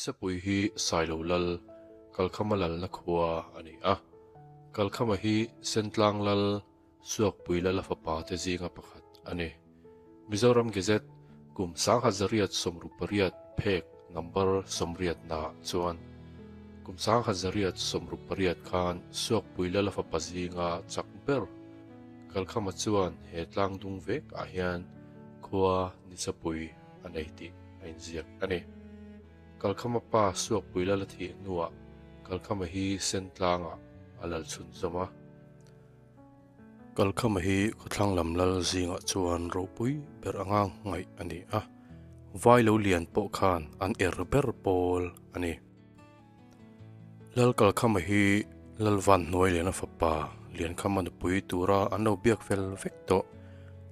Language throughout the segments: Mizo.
Nisapui hi Sailo Lal, Kalkhama lalna khua a ni a. Kalkhama hi Sentlang Lal, Suakpui Lala fapa te zinga pakhat a ni. Mizoram Gazette kum 1868 phek number 80 naah chuan kum 1868 khan Suakpui Lala fapa zinga chak ber Kalkhama chuan he tlang dung vek ah hian khua Nisapui a nei tih a inziak a ni. Kalkhama pa Suakpui Lala thih hnuah Kalkhama hi Sentlangah a lal chhunzawm a. Kalkhama hi khawthlang lam lal zingah chuan ropui ber anga ngaih a ni a, vai lo lian pawh khan an er ber pawl a ni. Lal Kalkhama hi Lalvan hnuai liana fapa Liankhama nupui tura an lo biak fel vek tawh.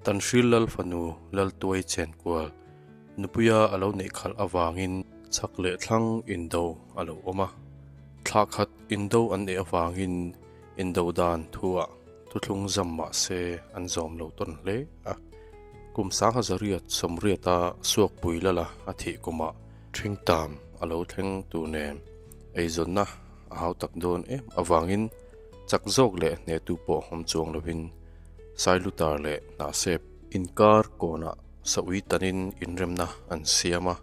Tanhril Lal fanu Laltuai Chenkual nupuia a lo neih khalh avangin chhak leh thlang indo a lo awm a, thlah khat indo an neih avangin Indo dan thuah thuthlung zam mah se an zawm lo tawn hle a. Kum 1880-a Suakpui Lala a thih kumah Thingtam a lo thleng tur nen eizawnna a hau tak dawn em avangin chak zawk leh hnehtu pawh awm chuang lovin Sailutar leh Hnahsep inkar kawnah Saui tanin inremna an siam a,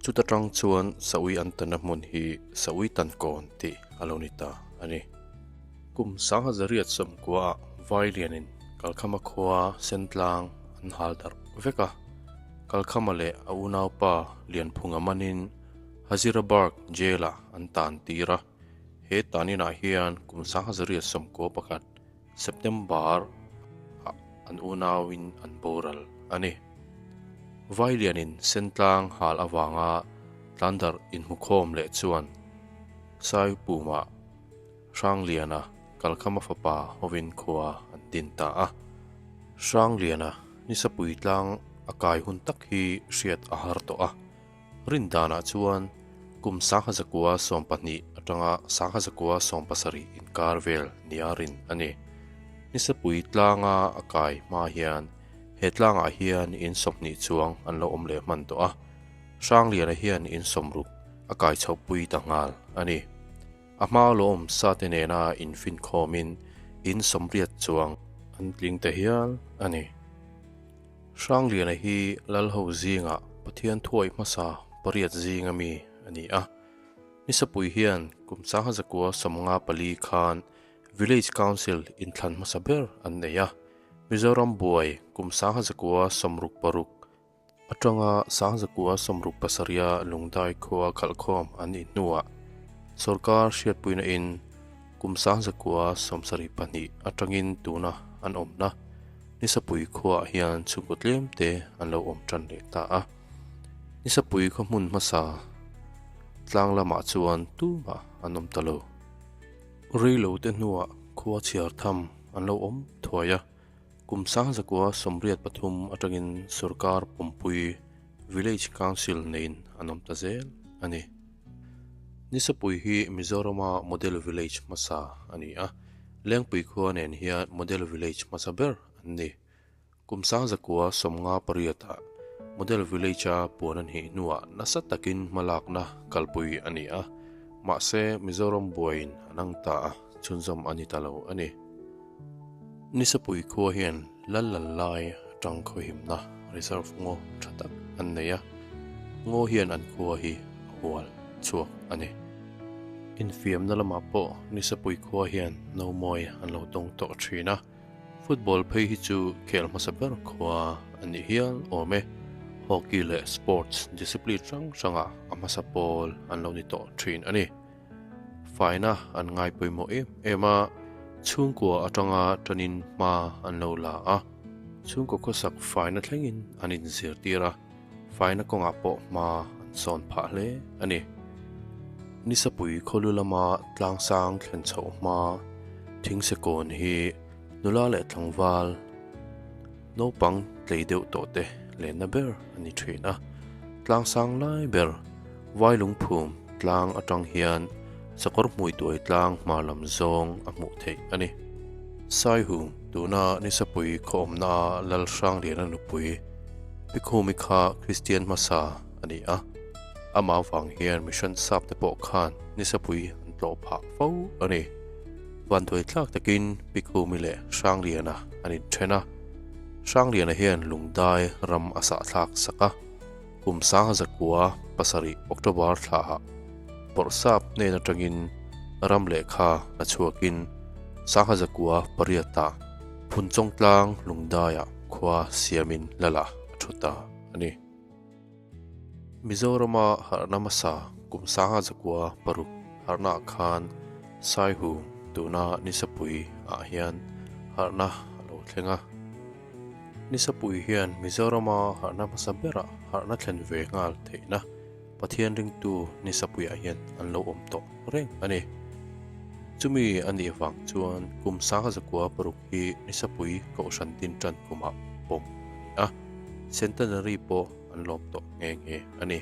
chuta tang chuan Saui an tanna hmun hi Saui tan kawn tih a lo ni ta a ni. Kum 1890-ah Vailianin Kalkhama khua Sentlang an hal darh vek a, Kalkhama leh a unaupa Lianphunga manin Hazirabarg Jail-ah an tan tir a, he taninah hian kum 1891 September-ah an unauin an boral a ni. Vailianin Sentlang hal avanga tlandarh inhmukhawm leh chuan Saipumah Hrangliana Kalkhama fapa hovin khua an din ta a. Hrangliana Nisapui tlang a kai hun tak hi hriat a har tawh a. Rin danah chuan kum 1912 atanga 1917 inkar vel nia rin a ni. Nisapui tlanga a kai hma hian he tlangah hian in 20 chuang an lo awm leh hman tawh a. Hrangliana hian in 60 a kai chhohpui ta nghal a ni. A hma lawm sate nena infinkhawmin in 80 chuang an tling ta hial a ni. Hrangliana hi Lalho zingah Pathian thuai hmasa pariat zinga mi a ni a. Nisapui hian kum 1954 khan Village Council inthlan hmasa ber an nei a. Mizoram buai kum 1966 atanga 1967 Lungdai khua khalhkhawm an nih hnuah sorkar hriatpuina in kum 1972 atangin tuna an awmna Nisapui khuaah hian chhungkaw tlem te an lo awm tan leh ta a. Nisapui khaw hmun hmasa tlang lamah chuan tumah an awm ta lo. Reilo te hnuah khua chhiar tham an lo awm thuai a. Kum 1983 atangin sorkar pumpui Village Council neiin an awm ta zel a ni. Nisapui hi Mizorama Model Village hmasa a ni a. Lengpui khua nen hian Model Village hmasa ber an ni. Kum 1958-ah Model Village-a puan a hnih hnuah nasa takin hmalakna kalpui a ni a, mahse Mizoram buaiin an ang ta a, chhunzawm a ni ta lo a ni. Nisapui khua hian lal lal lai atang khawhimna reserve ngaw tha tak an nei a, ngaw hian an khua hi a hual chhuak a ni. Infiamna lamah pawh Nisapui khua hian no mawi an lo tawng tawh thin a, football phei hi chu khel hmasa ber khua a nih hial awm e. Hockey leh sports discipline hrang hrangah a hmasa pawl an lo ni tawh thin a ni. Faina an ngai pawimawh em em a, chhungkua atanga tanin hma an lo la a, chhungkaw khawsak faina thlengin an inzirtir a. Faina kawngah pawh hma an sawn phah hle a ni. Nisapui khawlu lama tlangsang thlen chhoh hma Thingse kawn hi nula leh tlangval naupang tlei deuh tawh te lenna ber a ni thin a. Tlangsang lai ber Vailungphum tlang atang hian sakawr hmuituai tlang hma lam zawng a hmuh theih a ni. Saihum tuna Nisapui khaw awmna Lalhrangliana nupui Pikhumi kha Kristian hmasa a ni a. Amah avang hian mission sap te pawh khan Nisapui an tlawh phah fo a ni. Vanduai tlak takin Pi Khumi leh Hrangliana an inthen a. Hrangliana hian Lungdai ram a sahthlak sak a. Kum 1907 October thlaah Bawrhsap hnen atangin ram lehkha la chhuakin 1908-ah Phunchawngtlang Lungdaiah khua siamin Lala a thu ta a ni. Mizorama harhna hmasa kum 1906 harhnaah khan Saihu tuna Nisapui ah hian harhna a lo thleng a. Nisapui hian Mizorama harhna hmasa berah harhna thlen ve nghal theihna Pathian ringtu Nisapuiah hian an lo awm tawh reng a ni. Chumi a nih vang chuan kum 1906 hi Nisapui Kohhran din tan kumah pawm a ni a, Centenary pawh an lawm tawh nghe nghe a ni.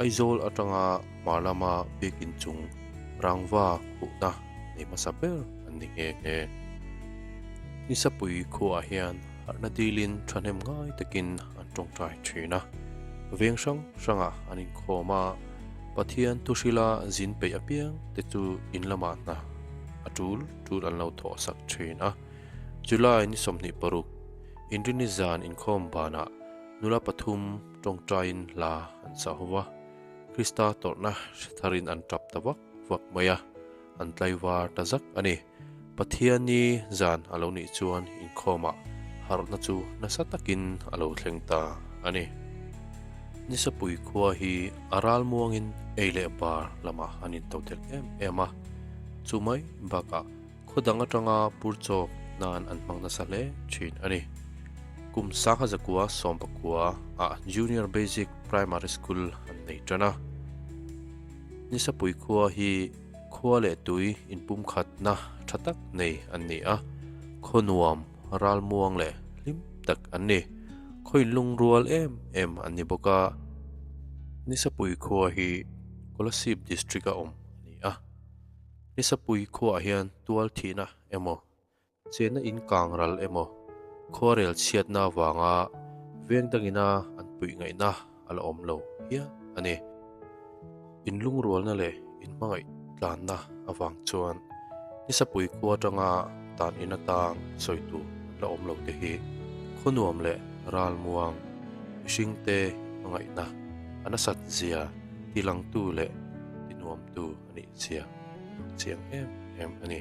Aizawl atanga hmar lama biakin chung rangva khuhna nei hmasa ber an ni nghe nghe. Nisapui khuaah hian harhna dilin thahnem ngai takin an tawngtai thin a, veng hrang hrangah an inkhawm a, Pathian thuhrila zin peih apiang te chu in lamah hna a tul tul an lo thawhsak thin a. July ni 26, Inrini zan inkhawm banah nula pathum tawngtaiin hla an sa ho va, Krista tawrhna hre tharin an tap ta vak vak mai a, an tlaivar ta zak a ni. Pathianni zan a lo nih chuan inkhawmah harhna chu nasa takin a lo thleng ta a ni. Nisapui khua hi a ral muangin ei leh bar lamah an intodelh em em a, chu mai bakah Khaw dang atanga pur chawk nan an hmang nasa hle thin a ni. Kum 1919 ah Junior Basic Primary School an nei tan a. Nisapui khua hi khua leh tui inpumkhatna tha tak nei an ni a, khaw nuam, ralmuang leh hlim tak an ni. Khaw inlungrual em em an ni bawk a. Nisapui khua hi Kolasib District a awm a ni a. Nisapui khuaah hian tual thihna emaw, chenna in kang ral emaw, khuarel chhiatna avanga veng dangina an puih ngaihna a la awm lo hial a ni. Inlungrualna leh inhmangaih tlanna avang chuan Nisapui khua atanga tan in atang sawi tur an la awm lo te hi khuanuam leh ralmuang mihringte hmangaihna a nasat zia tilangtu leh tinuamtu a nih zia ang chiang em em a ni.